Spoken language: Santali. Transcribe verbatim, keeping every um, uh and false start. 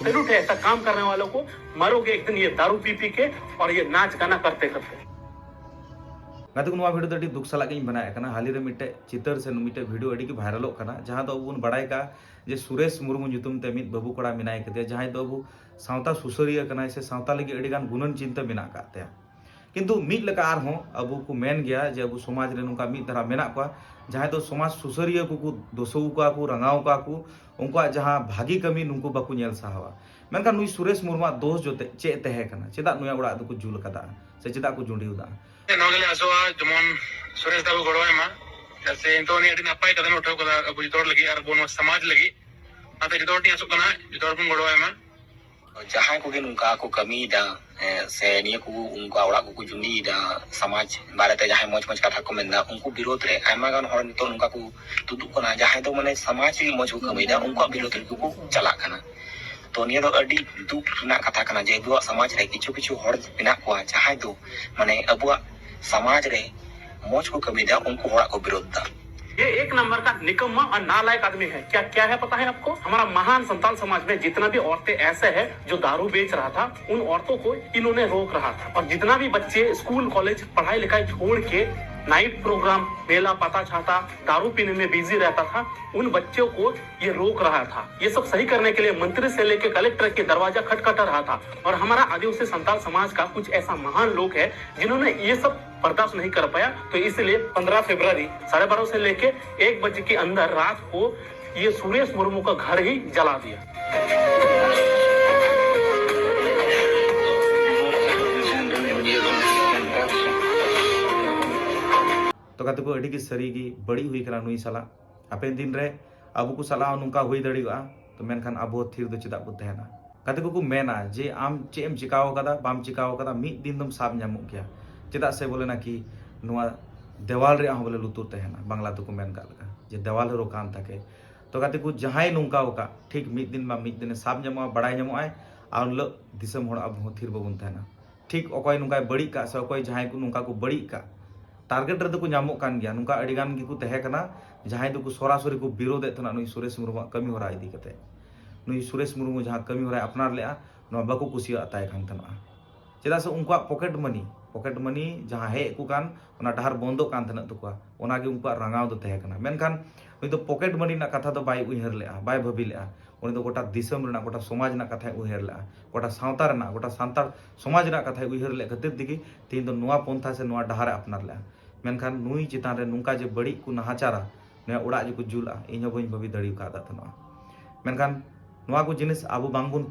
सैल्यूट है ऐसा काम करने वालों को। मरोगे एक दिन ये दारू पी पी के और ये नाच गाना करते करते। ᱜᱟᱛᱮ ᱠᱚ, ᱱᱚᱣᱟ ᱵᱷᱤᱰᱤᱭᱳ ᱫᱚ ᱟᱹᱰᱤ ᱫᱩᱠ ᱥᱟᱞᱟᱜ ᱜᱤᱧ ᱵᱮᱱᱟᱣᱮᱫ ᱠᱟᱱᱟ᱾ ᱦᱟᱹᱞᱤ ᱨᱮ ᱢᱤᱫᱴᱮᱡ ᱪᱤᱛᱟᱹᱨ ᱥᱮ ᱢᱤᱫᱴᱮᱡ ᱵᱷᱤᱰᱤᱭᱳ ᱟᱹᱰᱤ ᱜᱮ ᱵᱷᱟᱭᱨᱟᱞᱚᱜ ᱠᱟᱱᱟ, ᱡᱟᱦᱟᱸ ᱫᱚ ᱟᱵᱚ ᱵᱚᱱ ᱵᱟᱲᱟᱭ ᱠᱟᱜᱼᱟ ᱡᱮ ᱥᱩᱨᱮᱥ ᱢᱩᱨᱢᱩ ᱧᱩᱛᱩᱢ ᱛᱮ ᱢᱤᱫ ᱵᱟᱹᱵᱩ ᱠᱚᱲᱟ ᱢᱮᱱᱟᱭ ᱠᱟᱫᱮᱭᱟ, ᱡᱟᱦᱟᱸᱭ ᱫᱚ ᱟᱵᱚ ᱥᱟᱶᱛᱟ ᱥᱩᱥᱟᱹᱨᱤᱭᱟᱹ ᱠᱟᱱᱟᱭ ᱥᱮ ᱥᱟᱶᱛᱟ ᱞᱟᱹᱜᱤᱫ ᱟᱹᱰᱤ ᱜᱟᱱ ᱜᱩᱱᱟᱹᱱ ᱪᱤᱱᱛᱟᱹ ᱢᱮᱱᱟᱜ ᱟᱠᱟᱫ ᱛᱟᱭᱟ᱾ ᱠᱤᱱᱛᱩ ᱢᱤᱫ ᱞᱮᱠᱟ ᱟᱨᱦᱚᱸ ᱟᱵᱚ ᱠᱚ ᱢᱮᱱ ᱜᱮᱭᱟ ᱡᱮ ᱟᱵᱚ ᱥᱚᱢᱟᱡᱽ ᱨᱮ ᱱᱚᱝᱠᱟ ᱢᱤᱫ ᱫᱷᱟᱨᱟ ᱢᱮᱱᱟᱜ ᱠᱚᱣᱟ, ᱡᱟᱦᱟᱸᱭ ᱫᱚ ᱥᱚᱢᱟᱡᱽ ᱥᱩᱥᱟᱹᱨᱤᱭᱟᱹ ᱠᱚᱠᱚ ᱫᱳᱥᱟᱹᱣ ᱠᱚᱣᱟ ᱠᱚ, ᱨᱟᱸᱜᱟᱣ ᱠᱚᱣᱟ ᱠᱚ, ᱩᱱᱠᱩᱣᱟᱜ ᱡᱟᱦᱟᱸ ᱵᱷᱟᱹᱜᱤ ᱠᱟᱹᱢᱤ ᱱᱩᱠᱩ ᱵᱟᱠᱚ ᱧᱮᱞ ᱥᱟᱦᱟᱣᱟ᱾ ᱢᱮᱱᱠᱷᱟᱱ ᱱᱩᱭ ᱥᱩᱨᱮᱥ ᱢᱩᱨᱢᱩᱣᱟᱜ ᱫᱳᱥ ᱡᱚᱛᱮ ᱪᱮᱫ ᱛᱟᱦᱮᱸ ᱠᱟᱱᱟ? ᱪᱮᱫᱟᱜ ᱱᱩᱭᱟᱜ ᱚᱲᱟᱜ ᱫᱚᱠᱚ ᱡᱩᱞ ᱠᱟᱫᱟ ᱥᱮ ᱪᱮᱫᱟᱜ ᱠᱚ ᱡᱩᱸᱰᱤ ᱠᱟᱫᱟ? ᱱᱚᱣᱟ ᱜᱮᱞᱮ ᱟᱥᱚᱜᱼᱟ, ᱡᱮᱢᱚᱱ ᱥᱩᱨᱮᱥ ᱫᱟ ᱟᱵᱚ ᱜᱚᱲᱚ ᱮᱢᱟ, ᱪᱮᱫᱟᱜ ᱥᱮ ᱱᱤᱛᱚᱜ ᱩᱱᱤ ᱟᱹᱰᱤ ᱱᱟᱯᱟᱭ ᱠᱟᱛᱷᱟ ᱩᱴᱷᱟᱹᱣ ᱠᱟᱫᱟ ᱟᱵᱚ ᱡᱚᱛᱚ ᱦᱚᱲ ᱞᱟᱹᱜᱤᱫ ᱟᱨ ᱟᱵᱚ ᱱᱚᱣᱟ ᱥᱚᱢᱟᱡᱽ ᱞᱟᱹᱜᱤᱫ᱾ ᱚᱱᱟᱛᱮ ᱡᱚᱛᱚ ᱦᱚᱲ ᱴᱷᱮᱱ ᱟᱥᱚᱜ ᱠᱟᱱᱟ, ᱡᱚᱛᱚ ᱦᱚᱲ ᱵᱚᱱ ᱜᱚᱲᱚ ᱟᱭ ᱢᱟ᱾ ᱡᱟᱦᱟᱸᱭ ᱠᱚᱜᱮ ᱱᱚᱝᱠᱟ ᱠᱚ ᱠᱟᱹᱢᱤᱭᱮᱫᱟ, ᱮ, ᱥᱮ ᱱᱤᱭᱟᱹ ᱠᱚ ᱩᱱᱠᱩᱣᱟᱜ ᱚᱲᱟᱜ ᱠᱚᱠᱚ ᱡᱩᱸᱰᱤᱭᱮᱫᱟ, ᱥᱚᱢᱟᱡᱽ ᱵᱟᱨᱮᱛᱮ ᱡᱟᱦᱟᱸᱭ ᱢᱚᱡᱽ ᱢᱚᱡᱽ ᱠᱟᱛᱷᱟ ᱠᱚ ᱢᱮᱱᱫᱟ, ᱩᱱᱠᱩ ᱵᱤᱨᱳᱫᱷ ᱨᱮ ᱟᱭᱢᱟ ᱜᱟᱱ ᱦᱚᱲ ᱱᱤᱛᱚᱜ ᱱᱚᱝᱠᱟ ᱠᱚ ᱛᱩᱫᱩᱜ ᱠᱟᱱᱟ, ᱡᱟᱦᱟᱸᱭ ᱫᱚ ᱢᱟᱱᱮ ᱥᱚᱢᱟᱡᱽ ᱞᱟᱹᱜᱤᱫ ᱢᱚᱡᱽ ᱠᱚ ᱠᱟᱹᱢᱤᱭᱮᱫᱟ, ᱩᱱᱠᱩᱣᱟᱜ ᱵᱤᱨᱳᱫᱷ ᱨᱮᱜᱮ ᱠᱚ ᱪᱟᱞᱟᱜ ᱠᱟᱱᱟ᱾ ᱛᱚ ᱱᱤᱭᱟᱹ ᱫᱚ ᱟᱹᱰᱤ ᱫᱩᱠ ᱨᱮᱱᱟᱜ ᱠᱟᱛᱷᱟ ᱠᱟᱱᱟ ᱡᱮ ᱟᱵᱚᱣᱟᱜ ᱥᱚᱢᱟᱡᱽ ᱨᱮ ᱠᱤᱪᱷᱩ ᱠᱤᱪᱷᱩ ᱦᱚᱲ ᱢᱮᱱᱟᱜ ᱠᱚᱣᱟ, ᱡᱟᱦᱟᱸᱭ ᱫᱚ ᱢᱟᱱᱮ ᱟᱵᱚᱣᱟᱜ ᱥᱚᱢᱟᱡᱽ ᱨᱮ ᱢᱚᱡᱽ ᱠᱚ ᱠᱟᱹᱢᱤᱭᱮᱫᱟ, ᱩᱱᱠᱩ ᱦᱚᱲᱟᱜ ᱠᱚ ᱵᱤᱨᱳᱫᱷ ᱫᱟ᱾ ये एक नंबर का निकम्मा और नालायक आदमी है। क्या क्या है पता है आपको? हमारा महान संताल समाज में जितना भी औरतें ऐसे हैं जो दारू बेच रहा था, उन औरतों को इन्होंने रोक रहा था। और जितना भी बच्चे स्कूल कॉलेज पढ़ाई लिखाई छोड़ के नाइट प्रोग्राम, मेला, पता छाता, दारू पीने में बिजी रहता था, उन बच्चों को ये रोक रहा था। ये सब सही करने के लिए मंत्री से लेके कलेक्टर के दरवाजा खटखटा रहा था। और हमारा आदिवासी संताल समाज का कुछ ऐसा महान लोग है जिन्होंने ये सब बर्दाश्त नहीं कर पाया, तो इसलिए पन्द्रह फरवरी साढ़े बारह से लेके एक बजे के अंदर रात को ये सुरेश मुर्मू का घर ही जला दिया। ᱛᱚ ᱜᱟᱛᱮ ᱠᱚ, ᱟᱹᱰᱤ ᱜᱮ ᱥᱟᱹᱨᱤ ᱜᱮ ᱵᱟᱹᱲᱤᱡ ᱦᱩᱭ ᱠᱟᱱᱟ ᱱᱩᱭ ᱥᱟᱞᱟᱜ᱾ ᱦᱟᱯᱮᱱ ᱫᱤᱱ ᱨᱮ ᱟᱵᱚ ᱠᱚ ᱥᱟᱞᱟᱜ ᱦᱚᱸ ᱱᱚᱝᱠᱟ ᱦᱩᱭ ᱫᱟᱲᱮᱭᱟᱜᱼᱟ, ᱛᱚ ᱢᱮᱱᱠᱷᱟᱱ ᱟᱵᱚ ᱛᱷᱤᱨ ᱫᱚ ᱪᱮᱫᱟᱜ ᱵᱚ ᱛᱟᱦᱮᱱᱟ? ᱜᱟᱛᱮ ᱠᱚᱠᱚ ᱢᱮᱱᱟ ᱡᱮ ᱟᱢ ᱪᱮᱫ ᱮᱢ ᱪᱤᱠᱟᱣ ᱠᱟᱫᱟ, ᱵᱟᱢ ᱪᱤᱠᱟᱣ ᱠᱟᱫᱟ, ᱢᱤᱫ ᱫᱤᱱ ᱫᱚᱢ ᱥᱟᱵ ᱧᱟᱢᱚᱜ ᱜᱮᱭᱟ᱾ ᱪᱮᱫᱟᱜ ᱥᱮ ᱵᱚᱞᱮ ᱱᱟᱠᱤ ᱱᱚᱣᱟ ᱫᱮᱣᱟᱞ ᱨᱮᱭᱟᱜ ᱦᱚᱸ ᱵᱚᱞᱮ ᱞᱩᱛᱩᱨ ᱛᱟᱦᱮᱱᱟ, ᱵᱟᱝᱞᱟ ᱛᱮᱠᱚ ᱢᱮᱱ ᱠᱟᱜ ᱞᱮᱠᱟ ᱡᱮ ᱫᱮᱣᱟᱞ ᱦᱚᱸ ᱨᱚ ᱠᱟᱱ ᱛᱟᱠᱮ᱾ ᱛᱚ ᱜᱟᱛᱮ ᱠᱚ, ᱡᱟᱦᱟᱸᱭ ᱱᱚᱝᱠᱟᱣ ᱠᱟᱜ, ᱴᱷᱤᱠ ᱢᱤᱫ ᱫᱤᱱ ᱵᱟ ᱢᱤᱫ ᱫᱤᱱᱮ ᱥᱟᱵ ᱧᱟᱢᱚᱜᱼᱟ, ᱵᱟᱲᱟᱭ ᱧᱟᱢᱚᱜᱼᱟᱭ, ᱟᱨ ᱩᱱ ᱦᱤᱞᱳᱜ ᱫᱤᱥᱚᱢ ᱦᱚᱲ ᱟᱵᱚ ᱦᱚᱸ ᱛᱷᱤᱨ ᱵᱟᱵᱚᱱ ᱛᱟᱦᱮᱱᱟ᱾ ᱴᱷᱤᱠ ᱚᱠᱚᱭ ᱱᱚᱝᱠᱟᱭ ᱵᱟᱹᱲᱤᱡ ᱠᱟᱜ ᱥᱮ ᱚᱠᱚᱭ ᱡᱟᱦᱟᱸᱭ ᱠᱚ ᱱᱚᱝᱠᱟ ᱠᱚ ᱵᱟᱹᱲᱤᱡ ᱠᱟᱜ, ᱴᱟᱨᱜᱮᱴ ᱨᱮᱫᱚ ᱠᱚ ᱧᱟᱢᱚᱜ ᱠᱟᱱ ᱜᱮᱭᱟ᱾ ᱱᱚᱝᱠᱟ ᱟᱹᱰᱤ ᱜᱟᱱ ᱜᱮᱠᱚ ᱛᱟᱦᱮᱸ ᱠᱟᱱᱟ, ᱡᱟᱦᱟᱸᱭ ᱫᱚᱠᱚ ᱥᱚᱨᱟᱥᱚᱨᱤ ᱠᱚ ᱵᱤᱨᱳᱫᱮᱫ ᱛᱟᱦᱮᱱᱟ ᱱᱩᱭ ᱥᱩᱨᱮᱥ ᱢᱩᱨᱢᱩᱣᱟᱜ ᱠᱟᱹᱢᱤ ᱦᱚᱨᱟ ᱤᱫᱤ ᱠᱟᱛᱮ᱾ ᱱᱩᱭ ᱥᱩᱨᱮᱥ ᱢᱩᱨᱢᱩ ᱡᱟᱦᱟᱸ ᱠᱟᱹᱢᱤ ᱦᱚᱨᱟᱭ ᱟᱯᱱᱟᱨ ᱞᱮᱫᱼᱟ, ᱱᱚᱣᱟ ᱵᱟᱠᱚ ᱠᱩᱥᱤᱭᱟᱜ ᱛᱟᱭ ᱠᱟᱱ ᱛᱟᱦᱮᱱᱚᱜᱼᱟ᱾ ᱪᱮᱫᱟᱜ ᱥᱮ ᱩᱱᱠᱩᱣᱟᱜ ᱯᱚᱠᱮᱴ ᱢᱟᱹᱱᱤ, ᱯᱚᱠᱮᱴ ᱢᱟᱹᱱᱤ ᱡᱟᱦᱟᱸ ᱦᱮᱡ ᱟᱠᱚ ᱠᱟᱱ, ᱚᱱᱟ ᱰᱟᱦᱟᱨ ᱵᱚᱱᱫᱚᱜ ᱠᱟᱱ ᱛᱟᱦᱮᱱᱚᱜ ᱛᱟᱠᱚᱣᱟ, ᱚᱱᱟᱜᱮ ᱩᱱᱠᱩᱣᱟᱜ ᱨᱟᱸᱜᱟᱣ ᱫᱚ ᱛᱟᱦᱮᱸ ᱠᱟᱱᱟ᱾ ᱢᱮᱱᱠᱷᱟᱱ ᱩᱱᱤ ᱫᱚ ᱯᱚᱠᱮᱴ ᱢᱟᱹᱱᱤ ᱨᱮᱱᱟᱜ ᱠᱟᱛᱷᱟ ᱫᱚ ᱵᱟᱭ ᱩᱭᱦᱟᱹᱨ ᱞᱮᱫᱼᱟ, ᱵᱟᱭ ᱵᱷᱟᱹᱵᱤ ᱞᱮᱫᱼᱟ᱾ ᱩᱱᱤ ᱫᱚ ᱜᱚᱴᱟ ᱫᱤᱥᱚᱢ ᱨᱮᱱᱟᱜ, ᱜᱚᱴᱟ ᱥᱚᱢᱟᱡᱽ ᱨᱮᱱᱟᱜ ᱠᱟᱛᱷᱟᱭ ᱩᱭᱦᱟᱹᱨ ᱞᱮᱫᱼᱟ, ᱜᱚᱴᱟ ᱥᱟᱶᱛᱟ ᱨᱮᱱᱟᱜ, ᱜᱚᱴᱟ ᱥᱟᱱᱛᱟᱲ ᱥᱚᱢᱟᱡᱽ ᱨᱮᱱᱟᱜ ᱠᱟᱛᱷᱟᱭ ᱩᱭᱦᱟᱹᱨ ᱞᱮᱫ ᱠᱷᱟᱹᱛᱤᱨ ᱛᱮᱜᱮ ᱛᱮᱦᱮᱧ ᱫᱚ ᱱᱚᱣᱟ ᱯᱚᱱᱛᱷᱟ ᱥᱮ ᱱᱚᱣᱟ ᱰᱟᱦᱟᱨ ᱮ ᱟᱯᱱᱟᱨ ᱞᱮᱫᱼᱟ᱾ ᱢᱮᱱᱠᱷᱟᱱ ᱱᱩᱭ ᱪᱮᱛᱟᱱ ᱨᱮ ᱱᱚᱝᱠᱟ ᱡᱮ ᱵᱟᱹᱲᱤᱡ ᱠᱚ ᱱᱟᱦᱟᱪᱟᱨᱟ, ᱱᱩᱭᱟᱜ ᱚᱲᱟᱜ ᱡᱮᱠᱚ ᱡᱩᱞᱟᱜᱼᱟ, ᱤᱧ ᱦᱚᱸ ᱵᱟᱹᱧ ᱵᱷᱟᱹᱵᱤ ᱫᱟᱲᱮ ᱟᱠᱟᱫ ᱛᱟᱦᱮᱱᱚᱜᱼᱟ᱾ ᱢᱮᱱᱠᱷᱟᱱ ᱱᱚᱣᱟ ᱠᱚ ᱡᱤᱱᱤᱥ ᱟᱵᱚ ᱵᱟᱝᱵᱚᱱ